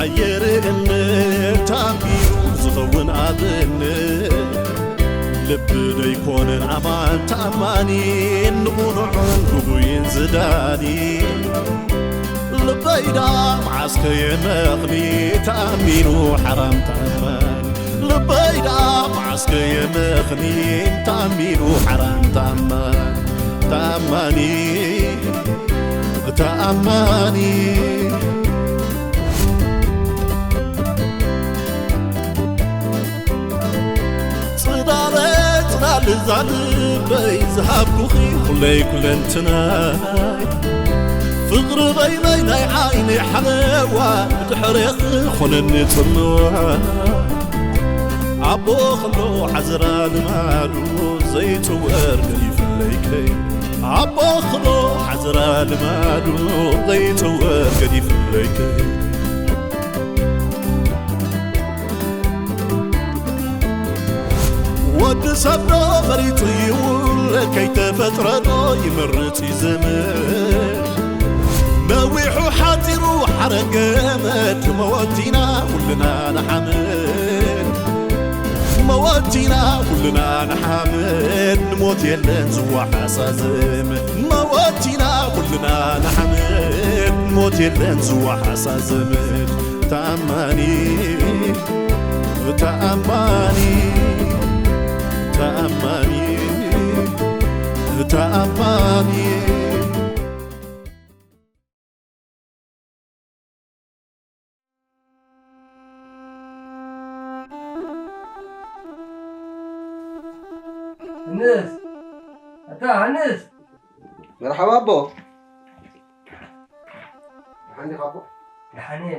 ኣየርእን ታንቢሩ ዝኸውን ኣብን ልቢ ደይኮነን ኣማን ተኣማኒ ንቑኑዕን ግጉይን ዝዳኒ ልበይዳ መዓስከ የመኽኒ ተኣሚኑ ሓራም ተኣማኒ ልበይዳ መዓስከ የመኽኒ ተኣሚኑ ሓራም ተኣማኒ ተኣማኒ ተኣማኒ ጽላለ ጽላል እዛ ልበይ ዝሃብኩኺ ኩለይ ኩለንትናይ ፍቕሪ በይነይ ናይ ዓይኒ ሓለዋ ብድሕሬኺ ኾነኒ ጽልዋ ኣቦ ኸሎ ዓዝራ ልማዱ ዘይጽወር ገዲፍለይከይ ኣቦ ኸሎ ዓዝራ ልማዱ ዘይጽወር ገዲፍለይከይ ወዲ ሰብ ዶ መሪጹ ይውለድ ከይተፈጥረ ዶ ይመርጽ ይዘምር ነዊሑ ሓጺሩ ሓረገመድ መወቲና ኩልና ንሓምድ መወቲና ኩልና ንሓምድ ንሞት የለን ዝወሓሳ ዘመድ መወቲና ኩልና ንሓምድ ንሞት የለን ዝወሓሳ ዘመድ ተኣማኒ ተኣማኒ ተኣማኒ ተኣማኒ ሃንስ ኣታ ሃንስ መርሓባ ኣቦ። ደሓን ዲኻ ኣቦ? ደሓን እየ።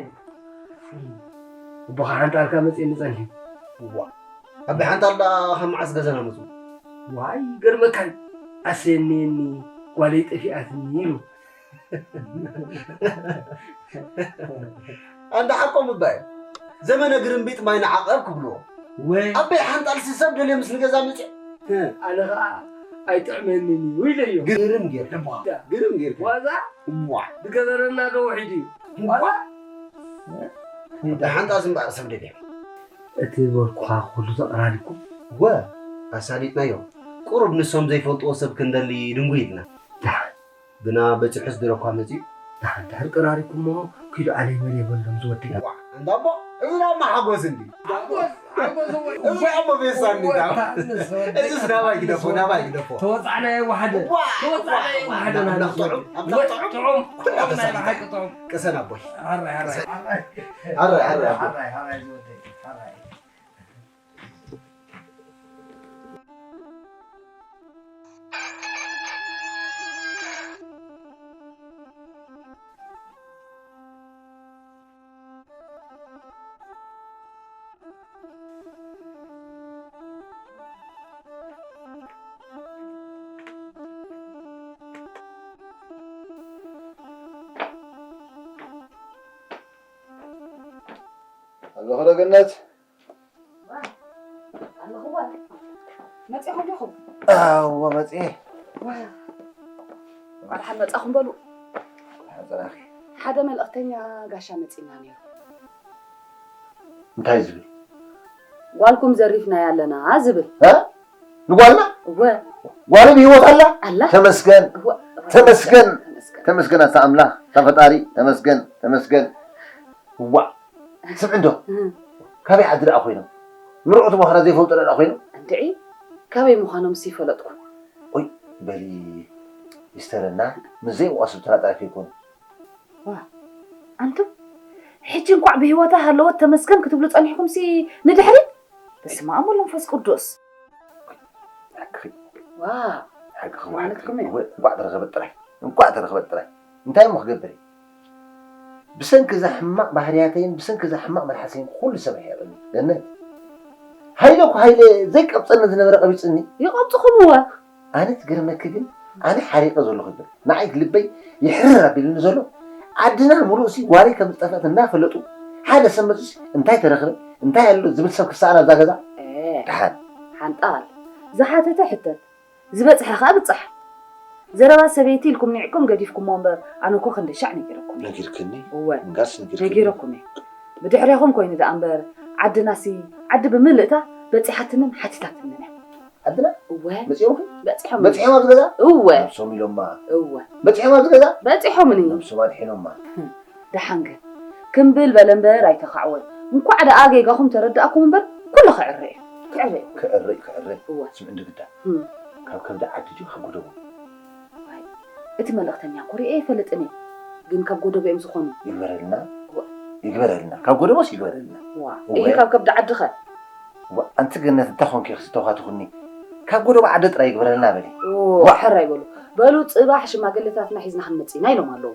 ኣቦኻ ሓንጣልካ መፅእኒ ፀኒሑ። ዋ ኣቢ ሓንጣል ደኣ ካብ መዓስ ገዛና መፁ? ዋይ ገርመካን ኣሰየኒየኒ ጓለይ ጠፊኣትኒ ኢሉ። ኣንዳ ሓቆም እባ እዮም ዘመነ ግርምቢጥ ማይ ንዓቐብ ክብልዎ። ወይ ኣበይ ሓንጣልሲ ሰብ ደልዮ ምስ ንገዛ መፅኡ። ኣነ ኸዓ ኣይጥዕመንን እዩ ኢለዮ። ግርም ጌርካ ግርም ጌርካ ዋዛ እዋ ዝገበረና ዶ ውሒድ እዩ ዋዛ ሓንጣስ እምበኣር ሰብ ደልዮ። እቲ ዝበልኩኻ ኩሉ ተቐራሪብኩም ወ ኣሳሊጥናዮ። ቁሩብ ንሶም ዘይፈልጥዎ ሰብ ክንደሊ ድንጉይ ኢልና። ደሓን ግና በጺሑስ ድሮ እኳ መጺኡ። ደሓን ድሕሪ ቀራሪብኩሞ ኪዱ ዓለይ መለይ በሎም ዝወደይ። ዋእ ኣንታ ኣቦ እዚ ደኣ እሞ ሓጎስ እንድዩ። ሓጎስ ሓጎስ እወ። እዚ ደኣ እሞ ቤሳ እንድዩ። እዚስ ናባይ ግደፎ ናባይ ግደፎ። ተወጻዕናዮ ወሓደ። ዋእ ተወጻዕናዮ ወሓደ ናባይ ግደፎ። ኣምላኽ ጥዑም ኣምላኽ ጥዑም። ጥዑም ኩሉ ናይ ብሓቂ ጥዑም። ቅሰን ኣቦይ። ሓራይ ሓራይ። ሓራይ ሓራይ ኣቦ። ሓራይ ሓራይ ዝወደይ ሓራይ። ኣለኹ ዶ ገነት? ኣለኹ ጓል። መጺኹም ዲኹም? እወ መጺኤ። እንኳዕ ደሓን መጻኹም በሉ። ጽናኺ። ሓደ መልእኽተኛ ጋሻ መጺና ነይሩ። እንታይ ዝብል? ጓልኩም ዘሪፍናያ ኣለና ዝብል። እ? ንጓልና? እወ። ጓለይ ብህይወት ኣላ? ኣላ። ተመስገን። እወ። ተመስገን። ተመስገን ኣታ ኣምላኽ፣ ኣታ ፈጣሪ፣ ተመስገን፣ ተመስገን። ዋእ ስምዒ እንዶ ካበይ ዓዲ ደኣ ኮይኖም ምርዑት ምዃና ዘይፈልጡ ደኣ ኮይኖም እንድዒ ካበይ ምዃኖምስ ይፈለጥኩ ኦይ በሊ ይስተረና ምስ ዘይምቋስብትና ጥራይ ከይኮኑ ዋ ኣንቱም ሕጂ እንኳዕ ብህይወታ ሃለወት ተመስገን ክትብሉ ጸኒሕኩምሲ ንድሕሪት በስመ ኣብ ወመንፈስ ቅዱስ ሓቅኺ ዋው ሓቅኺ ማለትኩም እዩ። እንቋዕ ተረኸበት ጥራይ እንቋዕ ተረኸበት ጥራይ እንታይ እሞ ክገብር እየ ብሰንኪ እዛ ሕማቕ ባህርያተይን ብሰንኪ እዛ ሕማቕ መልሓሰይን ኩሉ ሰብ ርሒቕኒ ገነት ሃይለ እኮ ሃይለ ዘይቀብፀኒ ዝነበረ ቀቢፅኒ ይቐብፅኹምወ ኣነ ትገርመኪ ግን ኣነ ሓሪቐ ዘለኹ ይብል ንዓይ ልበይ ይሕርር ኣቢሉኒ ዘሎ ዓድና ሙሉእ ሲ ጓለይ ከም ዝጠፍአት እናፈለጡ ሓደ ሰብ መፅኡሲ እንታይ ተረኽበ እንታይ ኣሎ ዝብል ሰብ ክሰኣን ኣብዛ ገዛ ደሓን ሓንጣል ዝሓተተ ሕተት ዝበፅሐ ከዓ ብፃሕ ዘረባ ሰበይቲ ኢልኩም ኒዕኩም ገዲፍኩሞ እምበር ኣነ እኮ ክንደይ ሻዕ ነጊረኩም ነጊርክኒ እወ እንጋስ ነጊርክኒ ነጊረኩም እየ ብድሕሬኹም ኮይኑ ደኣ እምበር፣ ዓድናሲ፣ ዓዲ ብምልእታ በጺሓትንን ሓቲታትንን እያ። ዓድና? እወ። መጺኦምኺ? በጺሖም። በጺሖም ኣብዚ ገዛ? እወ። ነብሶም ኢሎማ። እወ። በጺሖም ኣብዚ ገዛ? በጺሖምኒ። ነብሶም ኣድሒኖማ። ህም፣ ደሓን ግን፣ ክምብል በለ እምበር ኣይተኻዕወን። እንኳዕ ደኣ ጌጋኹም ተረዳእኩም እምበር፣ ኩሉ ክዕረ እዩ። ክዕረ እዩ። ክዕረ እዩ፣ ክዕረ። እወ። ስምዒ እንዶ ግዳ። ህም። ካብ ከብዲ ዓዲ ድዩ ካብ ጎደቦ? ዋይ፣ እቲ መልእኽተኛ እኮ ርእየ ኣይፈልጥን እየ። ግን ካብ ጎደቦ እዮም ዝኾኑ። ይግበረልና። እወ። ይግበረልና። ካብ ጎደቦስ ይግበረልና። ዋ፣ እወ። ይሄ ካብ ከብዲ ዓድኸ? ዋ፣ ኣንቲ ገነት እንታይ ኾንኪ ክስተውኻትኹኒ? ካብ ጎደቦ ዓዲ ጥራይ ይግበረልና በሊ። ኦ፣ ዋ። ሕራይ በሉ። በሉ፣ ጽባሕ ሽማግለታትና ሒዝና ክንመጽእ ኢና ኢሎም ኣለዉ።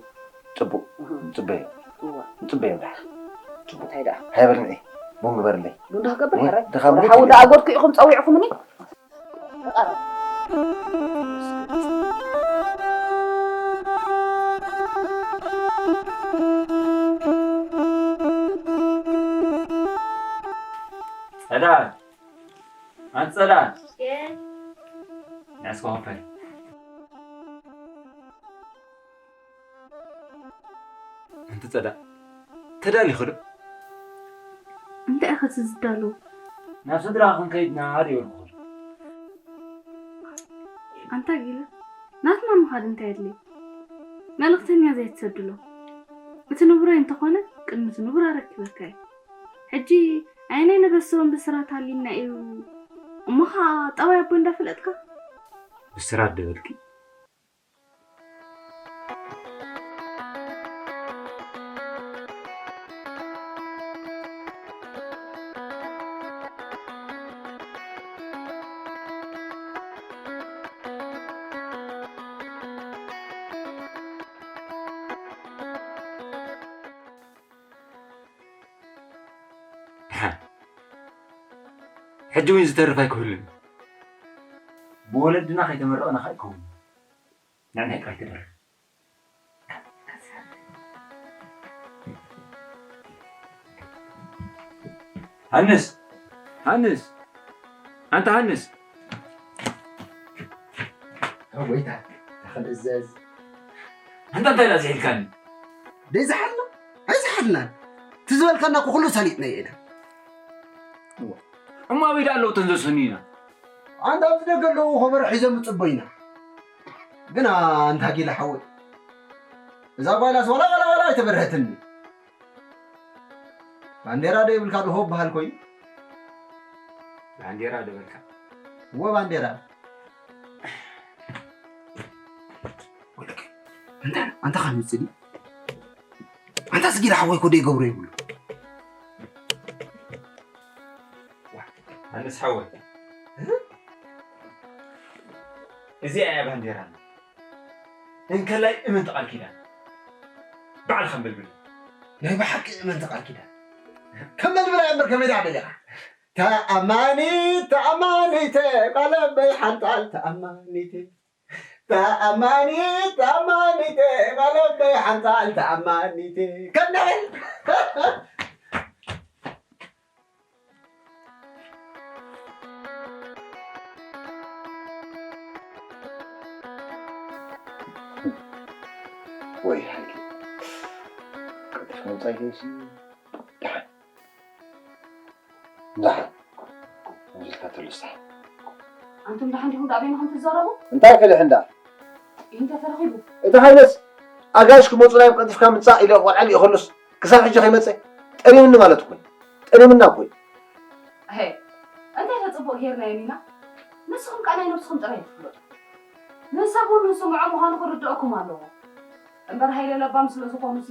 ጽቡቕ። እህ። ንጽበዮም። እወ። ንጽበዮም ደሓ። ጽቡቕ። እንታይ ደኣ? ሃይ በልኒ። ቡን ግበርለይ። ቡን ዶ ክገብር? እወ፣ ሕራይ? ድኻ ወላ ቡን ሓዊ ትብል። ደኣ ጎድኩ ኢኹም ጸዊዕኹምኒ? ተቐረቡ። ጸዳል፣ ኣንቲ ጸዳል። የስ። ንዕስከ ኮፈል። ኣንቲ ጸዳል፣ ተዳሊኺ ዶ? እንታይ ኢኻ ዝዳሎ? ናብ ስድራ ክንከይድ ኢና ዶ ይበልኩኺ። ኣንታ ጊለ፣ ናትና ምኻድ እንታይ ኣድልዮ? መልእኽተኛ ዘይትሰድሎ። እቲ ንቡረይ እንተኾነ፣ ቅድሚ እቲ ንቡር ኣረኪበካ እየ። ሕጂ፣ ኣየናይ ነበስበን ብስራት ሃልዩና እዩ? እሞ ኸኣ ጠባይ ኣቦ እንዳፈለጥካ? ብስራት ዶ በልኪ? ደሓን። ሕጂ እውን ዝተርፍ ኣይክህሉን። ብወለድና ከይተመረቕና ከኣ ኣይከውንን። ንዕናይ ጥራይ ተደርፍ። ሃንስ! ሃንስ! ኣንታ ሃንስ! ኣወይታ፣ ተኸልእዘዝ። ኣንታ እንታይ ደኣ ዝሒልካኒ? ደይ ዝሓልና? ኣይዝሓልናን። እቲ ዝበልካና እኮ ኩሉ ሰሊጥናዮ ኢና። እሞ ኣበይ ደኣ ኣለዉ እተን ዘስንዩና? ኣንታ ኣብዚ ደገ ኣለዉ፣ ከበሮ ሒዞም ይጽበዩና። ግና ኣንታ ጊለ ሓወይ፣ እዛ ጓይላስ ዋላ፣ ዋላ፣ ዋላ ኣይተበርሀትኒ። ባንዴራ ዶ ይብልካ ዶ ሆብ በሃል ኮይኑ? ባንዴራ ዶ በልካ? እወ፣ ባንዴራ። ወለከ፣ ኣንታ፣ ኣንታ ኻብ ይጽሊ? ኣንታ ስጊድ ሓወይ ኮ ደይገብሮ ይብሉ። ኣነስ ሓወይ፣ እ? እዚኣ እያ ባንዴራና። እንከላይ እምንቲ ቃል ኪዳን። ባዕልኻ መልብል። ናይ ብሓቂ እምንቲ ቃል ኪዳን። ከም መልብል እያ እምበር ከመይ ደኣ በሊኻ? ተኣማኒት፣ ተኣማኒት፣ ባለበይ ሓንጣል ተኣማኒት። ተኣማኒት፣ ተኣማኒት፣ ባለበይ ሓንጣል ተኣማኒት። ከም ንብል። ወይ ሓቂ። ቅልጥፍ ምምጻእ ኢለሲ። ደሓን። ደሓን። ከምዚ ኢልካ ተልስታ። ኣንቱም ደሓን ዲኹም? ደኣ በይንኹም ትዛረቡ? እንታይ ከሊሕ እንዳ? እንታይ ተረኺቡ? እቲ ሃይለስ ኣጋይሽ ክመጹ ናይ ቀልጢፍካ ምጻእ ኢለ ቆልዓ ልኢኸሉስ ክሳብ ሕጂ ከይመጸ ጠሊምኒ ማለት እኮ እዩ። ጠሊምና እኮ እዩ። ኣሄ፣ እንታይ ተጽቡቕ ጌርናዮም ኢና? ንስኹም ከኣ ናይ ነብስኹም ጥራይ ትፍለጡ። ንሰብ እውን ንስምዖ ምዃኑ ክርድኣኩም ኣለዎ። እምበር ሃይለ ለባም ስለ ዝኾኑሲ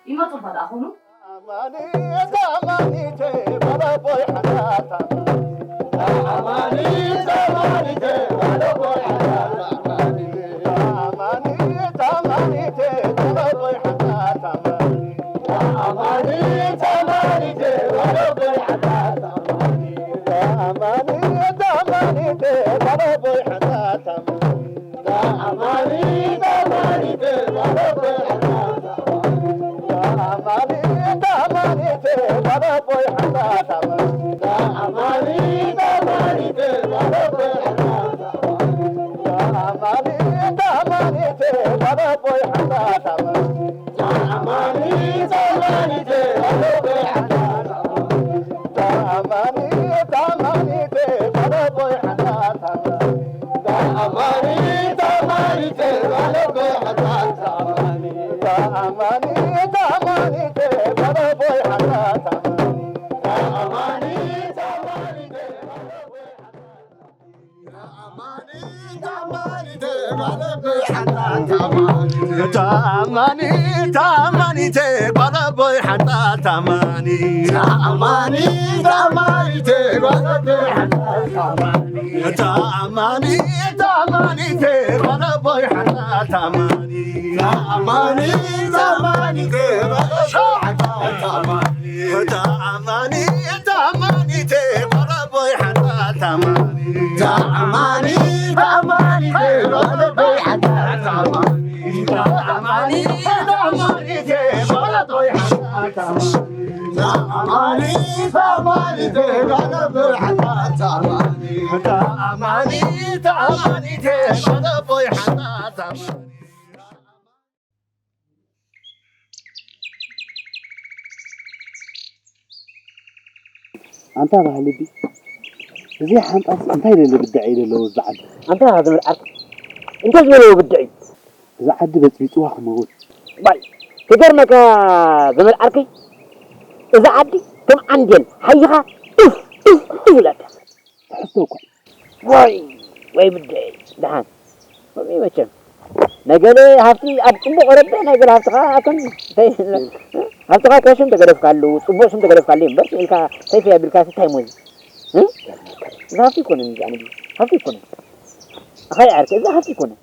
ይመጹ እባ ደኣ ኾኑ። ተኣማኒ ተኣማኒተ ጓለቦይ ሓንታ ተኣማኒ። ተኣማኒ ተኣማኒተ ጓለቦይ ሓንታ ተኣማኒ። ተኣማኒ ተኣማኒተ ጓለቦይ ሓንታ ተኣማኒ። ተኣማኒ ተኣማኒተ ጓለቦይ ሓንታ ተኣማኒ። ተኣማኒ ተኣማኒተ ጓለቦይ ሓንታ ተኣማኒ። ተኣማኒ ተኣማኒተ ጓለቦይ ሓንታ ተኣማኒ። ተኣማኒ ተኣማኒተ ጓለቦይ ሓንታ ተኣማኒ። ተኣማኒ ተኣማኒተ ጓለቦይ ሓንታ ተኣማኒ። ተኣማኒ ተኣማኒተ ጓለቦይ ሓንታ ተኣማኒ። ተኣማኒ ተኣማኒተ ጓለቦይ ሓንታ ተኣማኒ። ኣንታ ባህሊ ቢ፣ እዚ ሓንጣስ እንታይ ኢለ ብድዐ ኢለ ኣለዎ እዚ ዓዲ? ኣንታ ዘመድ ዓርኪ፣ እንታይ ዝበለዎ ብድዕ እዩ? እዚ ዓዲ በጽቢጽዋ ክመውት። ባይ፣ ክገርመካ ዘመድ ዓርከይ፣ እዚ ዓዲ ከም ዓንዴል ሓይኻ ኡፍ፣ ኡፍ፣ ኡፍ ይብለካ። ትሕዝቶ እኳ። ወይ፣ ወይ ብድዐ፣ ደሓን። ከምኡ እዩ መቸም። ነገለ ሃብቲ ኣብ ጽቡቕ ረብሕ፣ ነገለ ሃብቲ ኸዓ ኣብ ከምዚ። እንታይ፣ ሃብቲ ኸዓ እኮ ሽም ተገደፍካሉ፣ ጽቡቕ ሽም ተገደፍካሉ እዩ እምበር፣ ኢልካ ሰይፈይ ኣቢልካ እንታይ ሞዚ? እ? እዚ ሃብቲ ኣይኮነን፣ እዚ ኣነ ድዩ? ሃብቲ ኣይኮነን። ኣኻይ ዓርከ፣ እዚ ሃብቲ ኣይኮነን።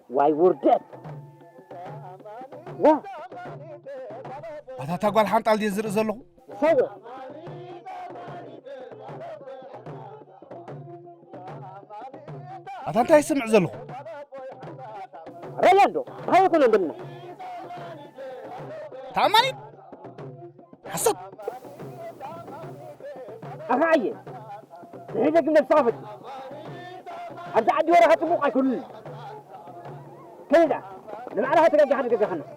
ዋይ ውርደት! ዋ! ኣታ እታ ጓል ሓንጣል ድየ ዝርኢ ዘለኹ? ሰው! ኣታ እንታይ ይስምዕ ዘለኹ? ረያ እንዶ፣ እንታይ ይኮነ እንደልና? ተኣማኒት? ሓሶት! ኣኻ ኣየ፣ ንሕደግ ነብስኻ ፈቲ። ኣብዚ ዓዲ ወረኻ ጽቡቕ ኣይኮኑን። ከይዳ፣ ንባዕልኻ ተጋጊኻ ንገዛኻ ንስ።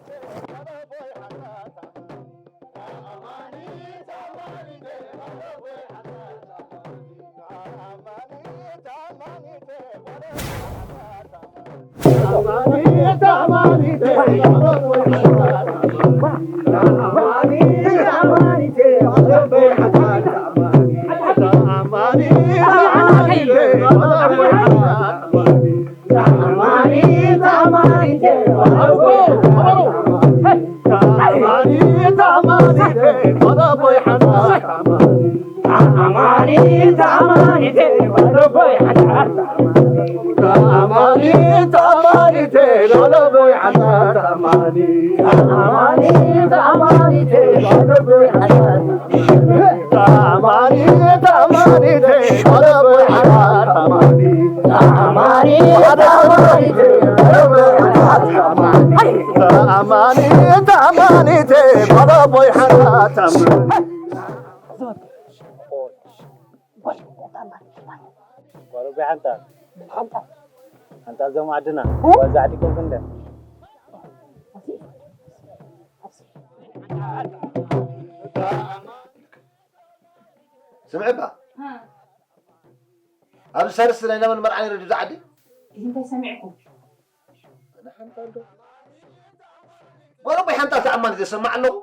ጓል ኣቦይ ሓንታ። ሓንታ። ሓንታ እዞም ዓድና። እ? ጓል ዛዕዲ ኮንክ እንደ። ስምዒ እባ። እ። ኣብዚ ሳልስቲ ናይ ናመን መርዓ ነይሩ ድዩ ዛዕዲ? እንታይ ሰሚዕኩም? ኣነ ሓንታ እንዶ። ጓል ኣቦይ ሓንታ ተኣማኒ ዘሰማዕ ኣለኹ።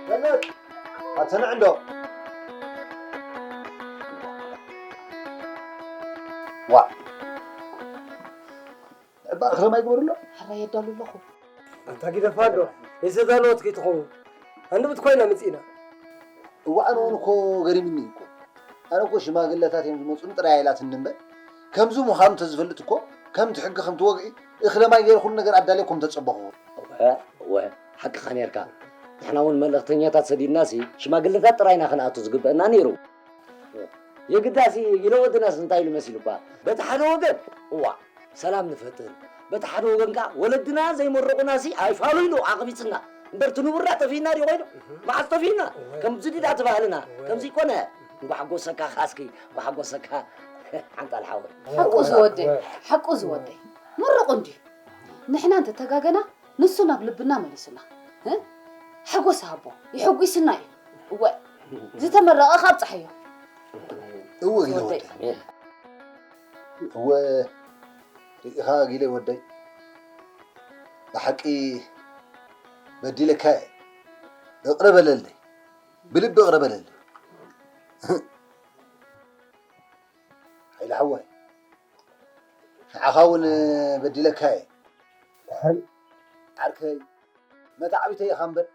ገነት፣ ኣትሰምዕ እንዶ? ዋ፣ እባ እኽለ ማይ ግበሩሎ። ሕራይ የዳሉ ኣለኹ። ኣታ ጊደፋ ኣሎ። የዘዛለወት ከይትኸውን። ኣንድምት ኮይና መጺእና። እዋ፣ ኣነ እውን እኮ ገሪምኒ እኮ። ኣነ እኮ ሽማግለታት እዮም ዝመጹኒ ጥራይ ኣይላትኒ እምበር፣ ከምዚ ምዃኑ እንተዝፈልጥ እኮ፣ ከምቲ ሕጊ ከምቲ ወግዒ፣ እኽለ ማይ ገይረ ኩሉ ነገር ኣዳልየ እኮ ምተጸበኹ። እወ፣ እወ፣ ሓቅኻ ኔርካ። ንሕና እውን መልእኽተኛታት ሰዲድናሲ፣ ሽማግለታት ጥራይ ኢና ክንኣቱ ዝግበአና ነይሩ። የግዳሲ ኢለ ወድናስ እንታይ ኢሉ መሲሉካ? በቲ ሓደ ወገን፣ እዋ፣ ሰላም ንፈጥር። በቲ ሓደ ወገን ከኣ ወለድና ዘይመረቑናሲ ኣይፋሉ ኢሉ ኣቕቢጽና። እምበር እቲ ንቡርና ጠፊእና ድዩ ኮይኑ? መዓስ ጠፊእና? እወ። ከምዚ ድዳ እቲ ባህልና። እወ። ከምዚ ይኮነ። እንኳ ሓጎሰካ ካስኪ፣ እንኳ ሓጎሰካ ሓንጣል ሓወይ። ሓቁ ዝወደይ፣ እወ። ሓቁ ዝወደይ። መረቑ እንድዩ። ንሕና እንተተጋገና ንሱ ናብ ልብና መሊሱና። እ? ሓጎስ ሃቦ፣ ይሕጒስና እዩ። እወ። ዝተመረቐ ካብ ጸሓዮ። እወ ኢለ ዝወደይ። ወደይ። እወ፣ ርኢኻ ጊለ ወደይ፣ ብሓቂ በዲለካ እየ። እቕረ በለለይ፣ ብልቢ እቕረ በለለይ። ሓይለ ሓወይ፣ ንዓኻ እውን በዲለካ እየ። ድሓን ዓርከይ፣ መታዕቢተይ ኢኻ እምበር።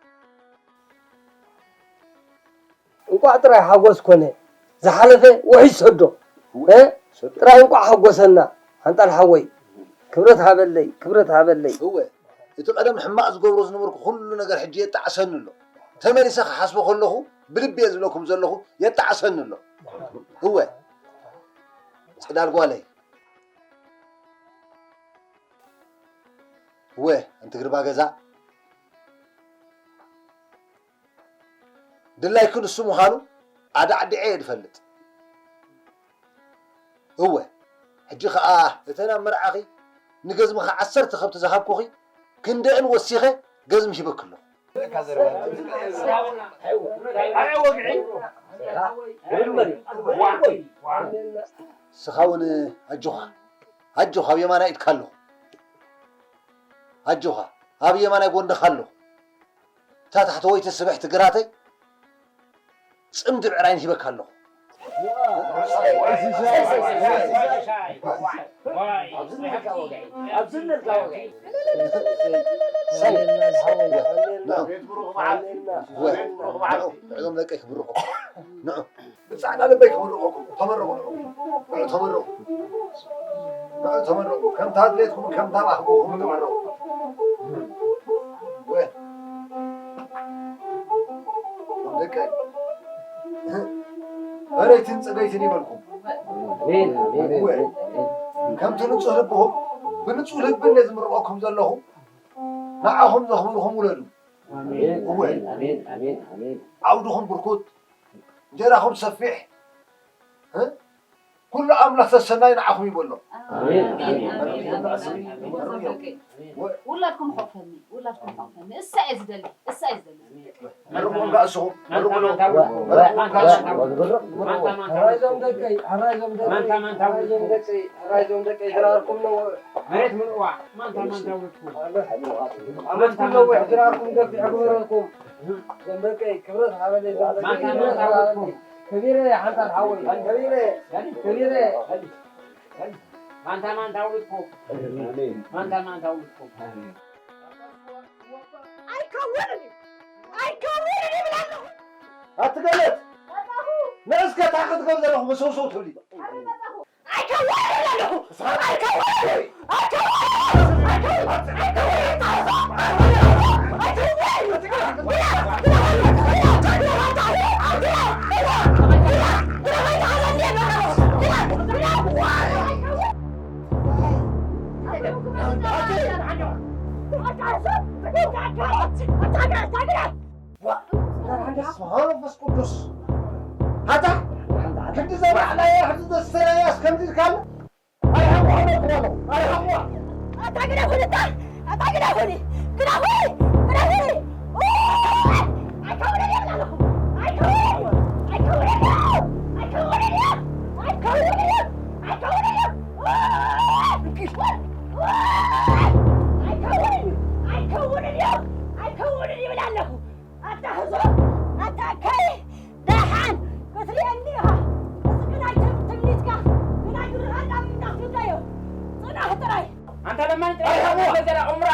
እንቋዕ ጥራይ ሓጎስ ኮነ፣ ዝሓለፈ ውሒድ ሰዶ። እወ፣ እ? ሰዶ። ጥራይ እንቋዕ ሓጎሰና፣ ሓንጣል ሓወይ። ክብረት ሃበለይ፣ ክብረት ሃበለይ። እወ፣ እቲ ቀደም ሕማቕ ዝገብሮ ዝነበርኩ ኩሉ ነገር ሕጂ የጣዕሰኒ ኣሎ። ተመሊሰ ክሓስቦ ከለኹ፣ ብልቢ እየ ዝብለኩም ዘለኹ፣ የጣዕሰኒ ኣሎ። እወ፣ ጽዳል ጓለይ። እወ፣ ኣንቲ ግርባ ገዛ። ድላይኪ ንሱ ምዃኑ ኣዳዕዲዐ እየ ዝፈልጥ። እወ፣ ሕጂ ኸኣ እተን ኣብ መርዓኺ ንገዝምኺ ዓሰርተ ከብቲ ዝሃብኩኺ ክንደአን ወሲኸ ገዝሚ ሂበኪ ኣለኹ። ንስኻ እውን ኣጆኻ፣ ኣጆኻ ኣብ የማናይ ኢድካ ኣለኹ። ኣጆኻ ኣብ የማናይ ጎንድኻ ኣለኹ። እታ ታሕተወይቲ ስብሕቲ ግራተይ ጽምዲ ብዕራይን ሂበካ ኣለኹ። ንዑ፣ ንዑ፣ ንዑ፣ እዞም ደቀይ ክምርቑ። ንዑ። ብጻዕዳ ልበይ ክምርቐኩም። ተመረቑ፣ ንዑ። ንዑ፣ ተመረቑ። ንዑ፣ ተመረቑ። ከምታ ድሌትኩም፣ ከምታ ባህግኹም ተመረቑ። ወ-፣ ደቀይ፣ በረይትን ጽገይትን ይበልኩም። ኣሜን፣ ኣሜን፣ ወ-፣ ኣሜን፣ ኣሜን። ከምቲ ንጹህ ልብኹም፣ ብንጹህ ልቢ እንደ ዝምርቐኩም ዘለኹ፣ ንዓኹም ዘኽብርኹም ውለዱ። ኣሜን፣ እወ። ኣሜን፣ ኣሜን፣ ኣሜን፣ ኣሜን። ዓውድኹም ብርኩት፣ እንጀራኹም ሰፊሕ፣ እ? ኩሉ ኣምላኽ ሰሰናዩ ንዓኹም ይበሎ። ኣሜን፣ ኣሜን፣ ኣሜን፣ ኣሜን፣ ኣሜን። ውላድኩም ሓቑፈኒ፣ ውላድኩም ሓቑፈኒ። እሳ እየ ዝደሊ፣ እሳ እየ ዝደሊ። መርቑ እንዳ እስኹም፣ መርቑ ነው። መርቑ እንዳ እስኹም። ሕራይ ዞም ደቀይ፣ ሕራይ ዞም ደቀይ፣ ማንታ፣ ማንታ፣ ሕራይ ዞም ደቀይ፣ ሕራይ ዞም ደቀይ፣ ድራርኩም ነው። መሬት ምልእዋ፣ ማንታ፣ ማንታ፣ ውልድኩም። ኣመትኩም ነዊሕ፣ ድራርኩም ገፊሕ ግበረልኩም። ዞም ደቀይ፣ ክብረት ሃበለይ፣ ዞም ደቀይ፣ ማንታ፣ ክብረት ማንታ፣ ሃበለይ። ውልድኩም። ከቢረ፣ ሓንታ ሓወይ፣ ከቢረ፣ ከቢረ። ማንታ፣ ማንታ፣ ውልድኩም። ማንታ፣ ማንታ፣ ውልድኩም። ኣይከውንን እዩ። ኣይከውንን ይብል ኣለኹ። ኣትገለት። መጣኹ። ንእስከ ታኽት ከም ዘለኹ ብሰውሰው ትብሊ። ኣረ መጣኹ። ኣይከውንን ይብል ኣለኹ። ኣይከውንን። ኣይከውንን። ኣይከውንን። ዋ፣ መንፈስ ቅዱስ። ኣታ፣ ክንዲ ዘብላዕናያ፣ ክንዲ ዘስተናያስ ከምዚ ኢልካና? ኣይሃብዋ፣ ኣይሃብዋ። ኣታ ግደፉኒ፣ ኣታ፣ ኣታ ግደፉኒ፣ ግደፉኒ፣ ግደፉኒ። ኦይ! ኣይከውንን እየ ብላለኹ። ኣይከውንን እዩ፣ ኣይከውንን እዩ፣ ኣይከውንን እዩ፣ ኣይከውንን እዩ፣ ኣይከውንን እዩ። ኦይ! ኦይ! ኣይከውንን እዩ፣ ኣይከውንን እዩ፣ ኣይከውንን እዩ ብላለኹ። ኣታ ህዞ፣ ኣታ ኣካይ፣ ደሓን ክትርእየኒ ኢኻ። እዚ ግናይ ትም-፣ ትምኒትካ፣ ግናይ ግብርኻ ናብ ምንዳኽ ትብዳዮ። ጽናሕ ጥራይ። ኣንታ ለማኒ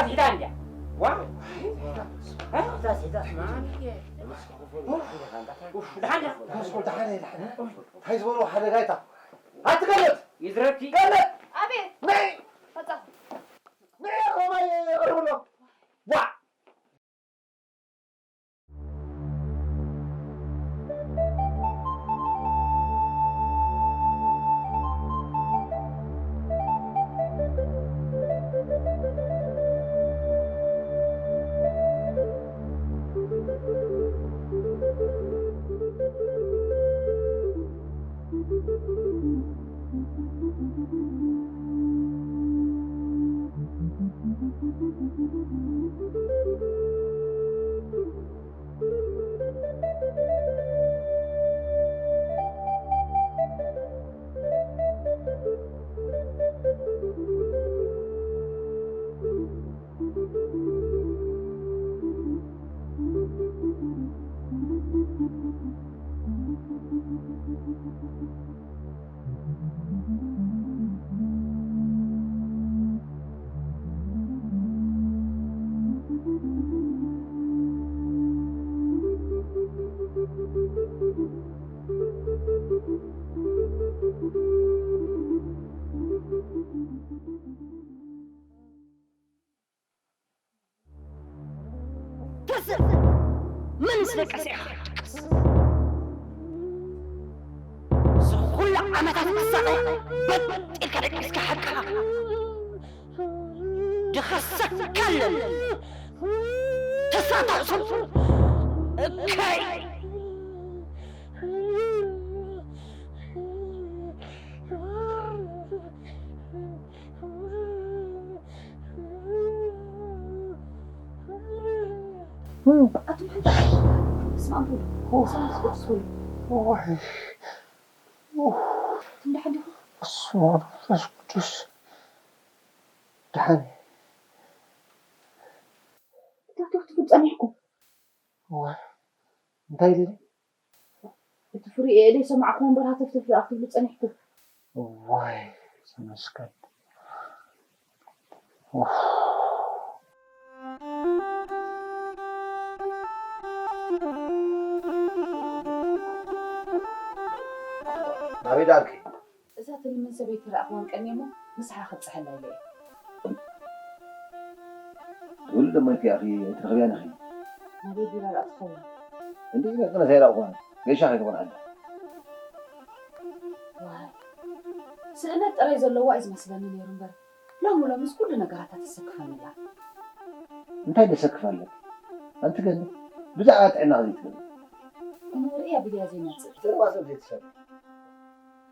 ሒዳ እንድያ። ዋ። እ? ኡፍ፣ ደሓን ዲኻ? ደሓን፣ ደሓን። እንታይ ዝበልዎ ሓደጋ ይታ? ኣትገለጥ! ይዝረብኪ? ገለጥ! ኣቤት! ነይ! መጻኹ። ነይ፣ ሮማይ፣ ቅርብሎ። ዋ! ትስእ! መን ምስ ደቀሰ ኢኻ ክትድቅስ? እዚ ኩሉ ዓመታት ክሳቐ በጥ ኢልካ ደቂስካ ሓቅኻ ድኸሰካ ኣለኒ። ተሳታዕ ስም እከይ። ኣቱም ሓንቲ ዓዲ ስማም በሉ። ስማም ትስቁ ትስቁ። ወይ። ኡፍ። ኣቱም ደሓን ዲኹም? በስመ ኣብ ወመንፈስ ቅዱስ። ደሓን እየ። እንታይ ክትብሉ ጸኒሕኩም? ወይ። እንታይ ኢለ? እቲ ፍሪኡ እየ ዘይሰማዕኩዎ እምበር ሃተፍተፍ ደኣ ክትብሉ ጸኒሕኩም። ዋይ፣ ተመስገን። ኡፍ። ናበይ ደኣልኪ? እዛ ትልምን ሰበይቲ ረኣኽዋን ቀንየ እሞ ንስሓ ክብጽሐላ ኢለ እየ። ትብሉ ደሞ ኢልኪ ኢኺ ኣይትረኽብያን ኢኺ። ናበይ ቢላ ደኣ ትኸውን? እንዲህ ኢለ ቅነ ዘይረኣኽዋን ገይሻ ከይትኾን ኣላ። ዋይ፣ ስእነት ጥራይ ዘለዋ እዩ ዝመስለኒ ነይሩ እምበር፣ ሎሚ ሎምስ ኩሉ ነገራታ ተሰክፈኒ ኣላ። እንታይ ደሰክፍ ኣለኪ? ኣንቲ ገነት፣ ብዛዕባ ጥዕናኺ ዘይትፈልጢ። ንርእያ ብድያ ዘይመጽእ። ዘረባ ሰብ ዘይትሰምዒ።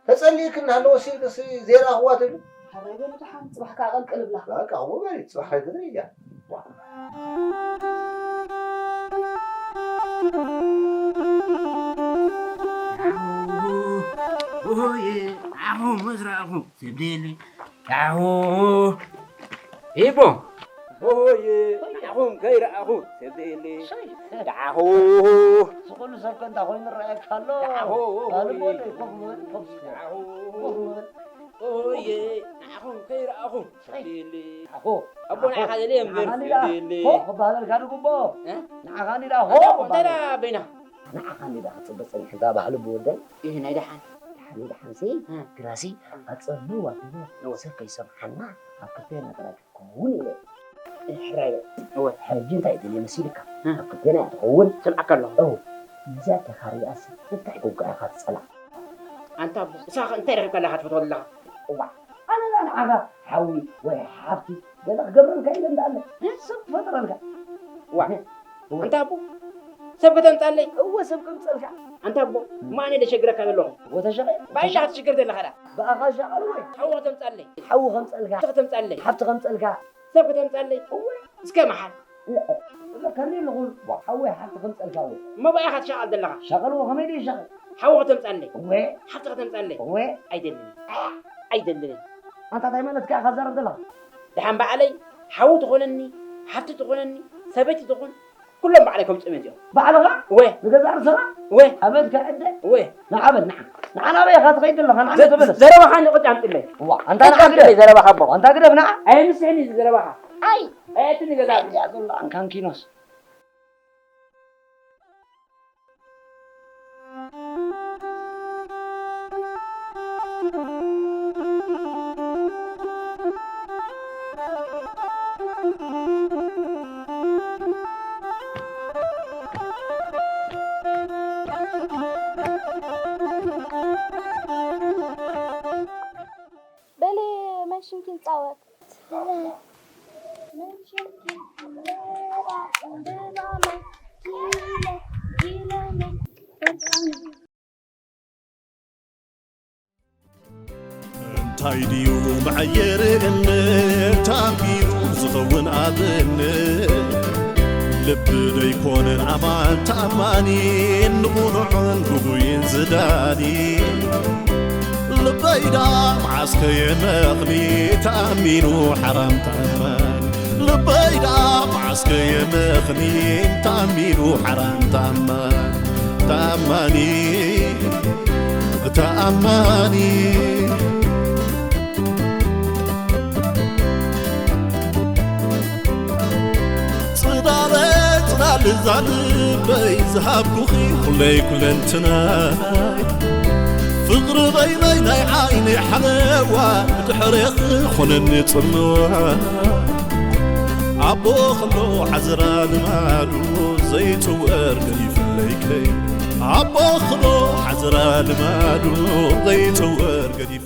ተጸሊእኪ እናሃለወ ሲልክሲ ዘይረኣኽዋ ትብሊ? ሕራይ በሉ ደሓን፣ ጽባሕ ከኣ ቀልቅል እብላ። በቃ፣ ከምኡ በሊ፣ ጽባሕ ከይትርኢ እያ። ዋ። ኦሆየ፣ ኣኹ ምስ ረኣኹ፣ ስብሊ፣ ኣኹ። ኢቦ። ኦሆየ፣ ንዓኹም ከይረኣኹ፣ ሰብሊ፣ ደዓኹ። እዚ ኩሉ ሰብ ከ እንታይ ኮይኑ ይረኣየካ ኣሎ? ደዓኹ። ባል እሞ ነይ፣ ኮፍ ምበል፣ ኮፍ እስኪ። ደዓኹ። ኮፍ ምበል። ኦሆየ፣ ንዓኹም ከይረኣኹ፣ ሰብሊ። ደዓኹ። ኣቦ፣ ንዓኻ ደልየ እምበር፣ ንዓኻ ኒዳ፣ ሰብሊ። ሆ ክበሃለልካ ድግቦ። እ? ንዓኻ ኒዳ፣ ሆ ኣቦ፣ እንታይ ክበሃለልካ። ደኣ በይና? ንዓኻ ኒዳ ክጽበ ጸኒሐ፣ እዛ ባህሊ ብወደይ። ኢህ፣ ናይ ደሓን። ደሓን፣ ደሓንሲ፣ እ። ግራሲ፣ ኣጸብዋ፣ እወ። ሰብ ከይሰምዓና፣ ኣብ ክልቴና ጥራይ። ክኸውን ኢለ እየ። ሕራይ በል። እወ። ሕጂ እንታይ ደልየ መሲልካ? እ። ኣብ ክልቴና እያ ትኸውን። ስምዓካ ኣለኹ። እው። ነዛ ተኻሪኣስ እንታይ ክውግኣካ ትጸላእ? ኣንታ ኣቦ፣ ንስኻ እንታይ ረኺብካ ኣለኻ ትፈትዎ ዘለኻ? እዋእ፣ ኣነ ንዓኻ ሓዊ ወይ ሓፍቲ ገለ ክገብረልካ ኢለ እንዳኣለ እ? ሰብ ክፈጥረልካ። ዋ። እወ። ኣንታ ኣቦ፣ ሰብ ከተምጻለይ? እወ፣ ሰብ ከምጸልካ። ኣንታ ኣቦ፣ እ። ማን እየ ዘሸግረካ ዘለኹ? እወ፣ ተሸቐ-፣ ባይዳ ተሸ-፣ ክትሽገር ዘለኻ ደኣ። ብኣኻ ሸቐል ወይ? ሓዊ ከተምጻለይ? ሓዊ ከምጸልካ። ሓፍቲ ከተምጻለይ? ሓፍቲ ከምጸልካ። ሰብ ከተምጻለይ? እወ። እስከ መሓል። እ-፣ እ-፣ ከመይ ኣለኹ? ዋ፣ ሓወይ፣ ሓፍቲ ከምጸልካ እወ። እሞ ብኣይ ኢኻ ትሸቐል ዘለኻ? ሸቐል እወ፣ ከመይ ደይሸቐል? ሓዊ ከተምጻለይ? እወ። ሓፍቲ ከተምጻለይ? እወ። ኣይደልን። ኣይደልን። ኣንታ እንታይ ማለትካ ኢኻ ትዛረብ ዘለኻ? ደሓን ባዕለይ ሓዊ ትኾነኒ፣ ሓፍቲ ትኾነኒ፣ ሰበይቲ ትኾን፣ ኩሎም ባዕለይ ከምጽኦም እየ እዚኦም። ባዕልኻ? እወ። ንገዛእ ርእስኻ? እወ። ኣቤት ከዕደ? እወ። ንዓ በል፣ ንዓ። ንዓ ናበይ ኢኻ ትኸይድ ዘለኻ? ንዓ ዘ-፣ ተመለስ። ዘረባኻ ንቕጭ ኣምጽለይ። እዋ፣ ኣንታ ንዓ ቅጭ ኣምጽለይ ግደፍ። ዘረባኻ ኣቦ። ኣንታ ግደፍ፣ ንዓ። ኣየምስሕን እዩ ዘረባኻ። ኣይ፣ ኣየትን ገዛ እዚኣ ዘሎ ኣንካንኪኖስ። በሊ መንሽንኪ ንጻወት። እንታይ ድዩ መዐየሪ እምነት ኣቢሉ ዝኸውን ኣብነት? ልቢ ዶ ኣይኮነን ኣማን ተኣማኒ፣ ንቕኑዕን ግጉይን ዝዳኒ? ልበይ ዳ መዓስ ከየመኽኒ ተኣሚኑ ሓራም ተኣማኒ? ልበይ ዳ መዓስ ከየመኽኒ ተኣሚኑ ሓራም ተኣማኒ? ተኣማኒ፣ ተኣማኒ። ጽላለ ጽላል እዛ ልበይ ዝሃብኩኺ ኩለይ ኩለንትናይ፣ ፍቕሪ በይነይ ናይ ዓይነይ ሓለዋ፣ ብድሕሬኺ ኾነኒ ጽምዋ። ኣቦ ኸሎ ዓዝራ ልማዱ ዘይጽወር ገዲፍለይ ከይ፣ ኣቦ ኸሎ ዓዝራ ልማዱ ዘይጽወር ገዲፍ